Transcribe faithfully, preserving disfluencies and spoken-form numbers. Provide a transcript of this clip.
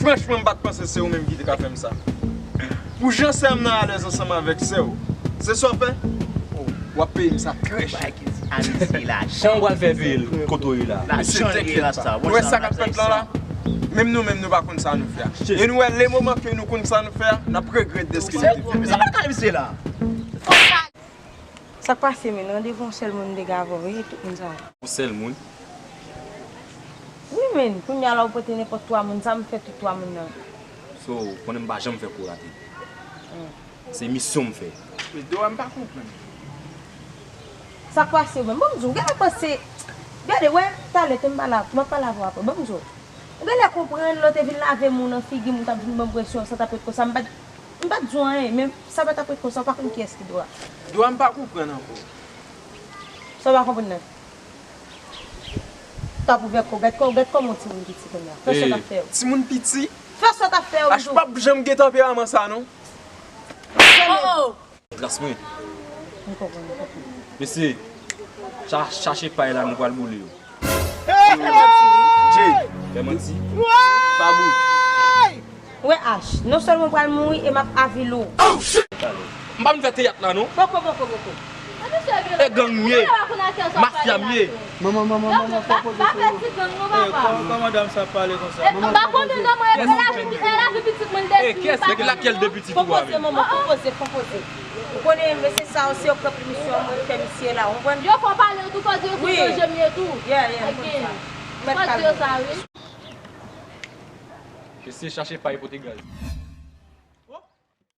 Franchman, m pa t panse se ou menm ki te ka fè m sa. Pou jan sè m nan alèz ansanm avèk sè w, se sa w fè? W ap peye m sa trè chè. Jan w pral fè peye l kote w ye la? Mesye, tenkèt pa. Ou wè sa k ap fèt la la? Menm nou menm, nou pa konn sa nou fè a. E nou wè, le moman ke nou konn sa nou fè a, n ap regrèt dèske nou te fè sa. Sa k pase, men? Randevou yon sèl moun m te gen avè w, wi, tout moun sa yo. Yon sèl moun? Wi, men, kounye a la, ou pote nenpòt twa moun, sa m fè tout twa moun nan? So, konnen m pa janm fè kou rate. Hmm. Se misyon m fè. Dora, m pa konprann. Sa k pase, men? Ban m di w, gade, panse, gade, wè, talè, te m pale, m ap pale avè w apre. Ban m di w. Ou genlè konprann, lè w te vin lave m ou nan figi m, ou t ap vin ban m presyon, sa t ap ret konsa, m pa t, m pa t di w anyen, men sa pa t ap ret konsa, ou pa konn kiyès ki Dora. Dora, m pa konprann ankò. Sa w pa konprann nan? T ap ouvè kò, gad kò, gad kòman w timoun piti kounye a. Fè sa w t ap fè yo. Timoun piti? Fè sa w t ap fè yo, Ach, m p ap janm gen tanperaman sa, non. Oh, oh. Gras mwen. Mesye, cha-, chache pay la, nou pral boule yo. Jay. Fè manti. Fabou. Wè Ach, non sèlman w pral mouri e m ap avili w. M pa vin fè teyat la non. Poko, poko, poko. E gang m ye. Mafya m ye. Manman, manman, manman, fò poze sou yo. Kòman dam sa ap pale konsa? Manman, fò poze. Kiyès ki fè misye? Kiyès? Lakèl de pitit ou a menm? Fò poze, fò poze. Ou konnen mesye sa yo, se yo k pran pinisyon mwen fè misye la, ou konprann? Yo fò pale tou, kote yo sou danje m ye tou. Yeah, yeah, m konn sa. Mèt kalme. Mesye chache pay pote gaz.